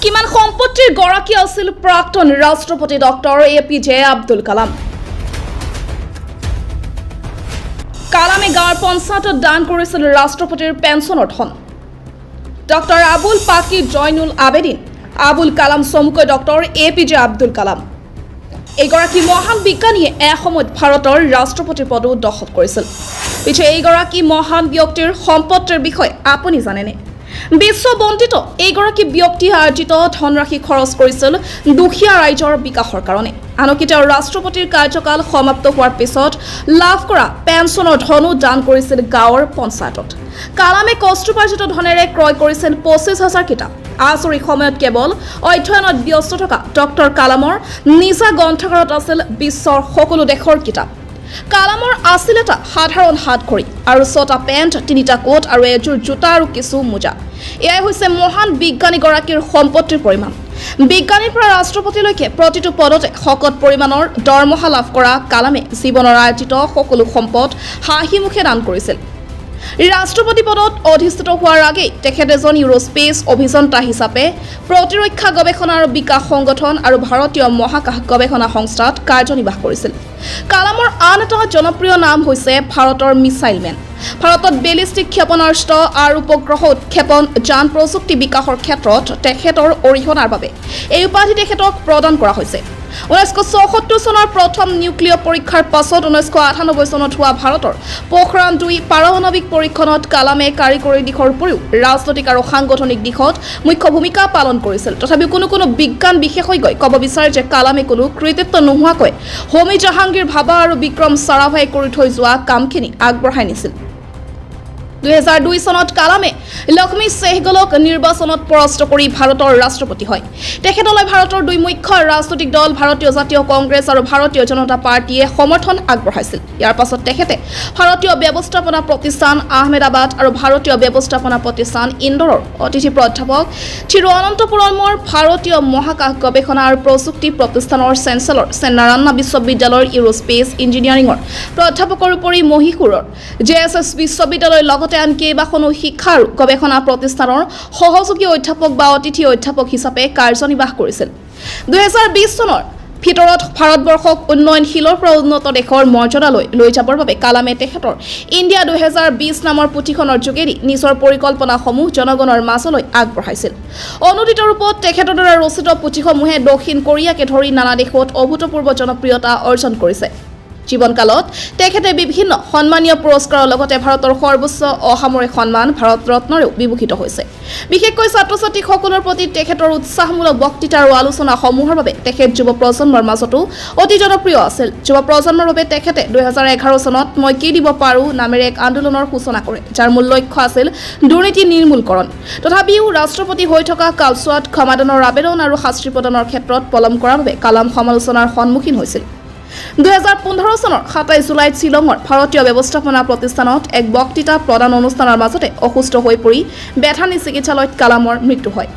কিমান সম্পত্তিৰ গৰাকী আছিল প্ৰাক্তন ৰাষ্ট্ৰপতি ডক্টৰ এ.পি.জে. আব্দুল কালাম? কালামে গাঁৱৰ পঞ্চায়তত দান কৰিছিল ৰাষ্ট্ৰপতিৰ পেঞ্চনৰ ধন। ডক্টৰ আবুল পাকিৰ জয়নুল আবেদিন আবুল কালাম, চমুকৈ ডক্টৰ এ.পি.জে. আব্দুল কালাম, এইগৰাকী মহান বিজ্ঞানীয়ে এসময়ত ভাৰতৰ ৰাষ্ট্ৰপতিৰ পদো দখল কৰিছিল। পিছে এইগৰাকী মহান ব্যক্তিৰ সম্পত্তিৰ বিষয়ে আপুনি জানেনে? বিশ্ববন্দিত এইগৰাকী ব্যক্তিয়ে আৰ্জিত ধনৰাশি খৰচ কৰিছিল দুখীয়া ৰাইজৰ বিকাশৰ কাৰণে। আনকি তেওঁৰ ৰাষ্ট্ৰপতিৰ কাৰ্যকাল সমাপ্ত হোৱাৰ পিছত লাভ কৰা পেঞ্চনৰ ধনো দান কৰিছিল গাঁৱৰ পঞ্চায়তত। কালামে কষ্টোপাৰ্জিত ধনেৰে ক্ৰয় কৰিছিল 25,000 কিতাপ। আজৰি সময়ত কেৱল অধ্যয়নত ব্যস্ত থকা ডক্টৰ কালামৰ নিজা গ্ৰন্থাগাৰত আছিল বিশ্বৰ সকলো দেশৰ কিতাপ। কালামৰ আছিল এটা সাধাৰণ হাতঘড়ী আৰু ছটা পেণ্ট, তিনিটা কোট আৰু এযোৰ জোতা আৰু কিছু মোজা। এয়াই হৈছে মহান বিজ্ঞানীগৰাকীৰ সম্পত্তিৰ পৰিমাণ। বিজ্ঞানীৰ পৰা ৰাষ্ট্ৰপতিলৈকে প্ৰতিটো পদতে শকত পৰিমাণৰ দৰমহা লাভ কৰা কালামে জীৱনৰ আৰ্জিত সকলো সম্পদ হাঁহিমুখে দান কৰিছিল। ৰাষ্ট্ৰপতি পদত অধিষ্ঠিত হোৱাৰ আগেই তেখেত এজন ইউৰোস্পেচ অভিযন্তা হিচাপে প্ৰতিৰক্ষা গৱেষণা আৰু বিকাশ সংগঠন আৰু ভাৰতীয় মহাকাশ গৱেষণা সংস্থাত কাৰ্যনিৰ্বাহ কৰিছিল। কালামৰ আন এটা জনপ্ৰিয় নাম হৈছে ভাৰতৰ মিছাইল মেন। ভাৰতত বেলিষ্টিক ক্ষেপণাস্ত্ৰ আৰু উপগ্ৰহ উৎক্ষেপণ যান প্ৰযুক্তি বিকাশৰ ক্ষেত্ৰত তেখেতৰ অৰিহণাৰ বাবে এই উপাধি তেখেতক প্ৰদান কৰা হৈছে। 1974 চনৰ প্ৰথম নিউক্লিয় পৰীক্ষাৰ পাছত 1998 চনত হোৱা ভাৰতৰ পোখৰাণ 2 পাৰমাণৱিক পৰীক্ষণত কালামে কাৰিকৰী দিশৰ উপৰিও ৰাজনৈতিক আৰু সাংগঠনিক দিশত মুখ্য ভূমিকা পালন কৰিছিল। তথাপিও কোনো কোনো বিজ্ঞান বিশেষজ্ঞই ক'ব বিচাৰে যে কালামে কোনো কৃতিত্ব নোহোৱাকৈ হোমি জাহাংগীৰ ভাবা আৰু বিক্ৰম সাৰাভাই কৰি থৈ যোৱা কামখিনি আগবঢ়াই নিছিল। 2002 চনত কালামে লক্ষ্মী চেহগলক নিৰ্বাচনত পৰাস্ত কৰি ভাৰতৰ ৰাষ্ট্ৰপতি হয়। তেখেতলৈ ভাৰতৰ দুই মুখ্য ৰাজনৈতিক দল ভাৰতীয় জাতীয় কংগ্ৰেছ আৰু ভাৰতীয় জনতা পাৰ্টীয়ে সমৰ্থন আগবঢ়াইছিল। ইয়াৰ পাছত তেখেতে ভাৰতীয় ব্যৱস্থাপনা প্ৰতিষ্ঠান আহমেদাবাদ আৰু ভাৰতীয় ব্যৱস্থাপনা প্ৰতিষ্ঠান ইন্দোৰৰ অতিথি প্ৰাধ্যাপক, থিৰুঅনন্তপুৰমৰ ভাৰতীয় মহাকাশ গৱেষণা আৰু প্ৰযুক্তি প্ৰতিষ্ঠানৰ চেঞ্চেলৰ, চেন্নাইৰ আন্না বিশ্ববিদ্যালয়ৰ ইউৰোস্পেচ ইঞ্জিনিয়াৰিঙৰ প্ৰাধ্যাপকৰ উপৰি মহীশূৰৰ জেএছএছ বিশ্ববিদ্যালয়ৰ লগতে আন কেইবাখনো শিক্ষা আৰু গৱেষণা প্ৰতিষ্ঠানৰ সহযোগী অধ্যাপক বা অতিথি অধ্যাপক হিচাপে কাৰ্যনিৰ্বাহ কৰিছিল। 2020 চনৰ ভিতৰত ভাৰতবৰ্ষক উন্নয়নশীলৰ পৰা উন্নত দেশৰ মৰ্যাদালৈ লৈ যাবৰ বাবে কালামে তেখেতৰ ইণ্ডিয়া 2020 নামৰ পুথিখনৰ যোগেদি নিজৰ পৰিকল্পনাসমূহ জনগণৰ মাজলৈ আগবঢ়াইছিল। অনুদিত ৰূপত তেখেতৰ দ্বাৰা ৰচিত পুথিসমূহে দক্ষিণ কোৰিয়াকে ধৰি নানা দেশত অভূতপূৰ্ব জনপ্ৰিয়তা অৰ্জন কৰিছে। জীৱনকালত তেখেতে বিভিন্ন সন্মানীয় পুৰস্কাৰৰ লগতে ভাৰতৰ সৰ্বোচ্চ অসামৰিক সন্মান ভাৰত ৰত্নৰেও বিভূষিত হৈছে। বিশেষকৈ ছাত্ৰ ছাত্ৰীসকলৰ প্ৰতি তেখেতৰ উৎসাহমূলক বক্তৃতা আৰু আলোচনাসমূহৰ বাবে তেখেত যুৱ প্ৰজন্মৰ মাজতো অতি জনপ্ৰিয় আছিল। যুৱ প্ৰজন্মৰ বাবে তেখেতে 2011 চনত "মই কি দিব পাৰোঁ" নামেৰে এক আন্দোলনৰ সূচনা কৰে, যাৰ মূল লক্ষ্য আছিল দুৰ্নীতি নিৰ্মূলকৰণ। তথাপিও ৰাষ্ট্ৰপতি হৈ থকা কালচোৱাত ক্ষমাদানৰ আবেদন আৰু শাস্তি প্ৰদানৰ ক্ষেত্ৰত পলম কৰাৰ বাবে কালাম সমালোচনাৰ সন্মুখীন হৈছিল। 2015 চনৰ 27 জুলাইত শ্বিলঙৰ ভাৰতীয় ব্যৱস্থাপনা প্ৰতিষ্ঠানত এক বক্তৃতা প্ৰদান অনুষ্ঠানৰ মাজতে অসুস্থ হৈ পৰি বেথানী চিকিৎসালয়ত কালামৰ মৃত্যু হয়।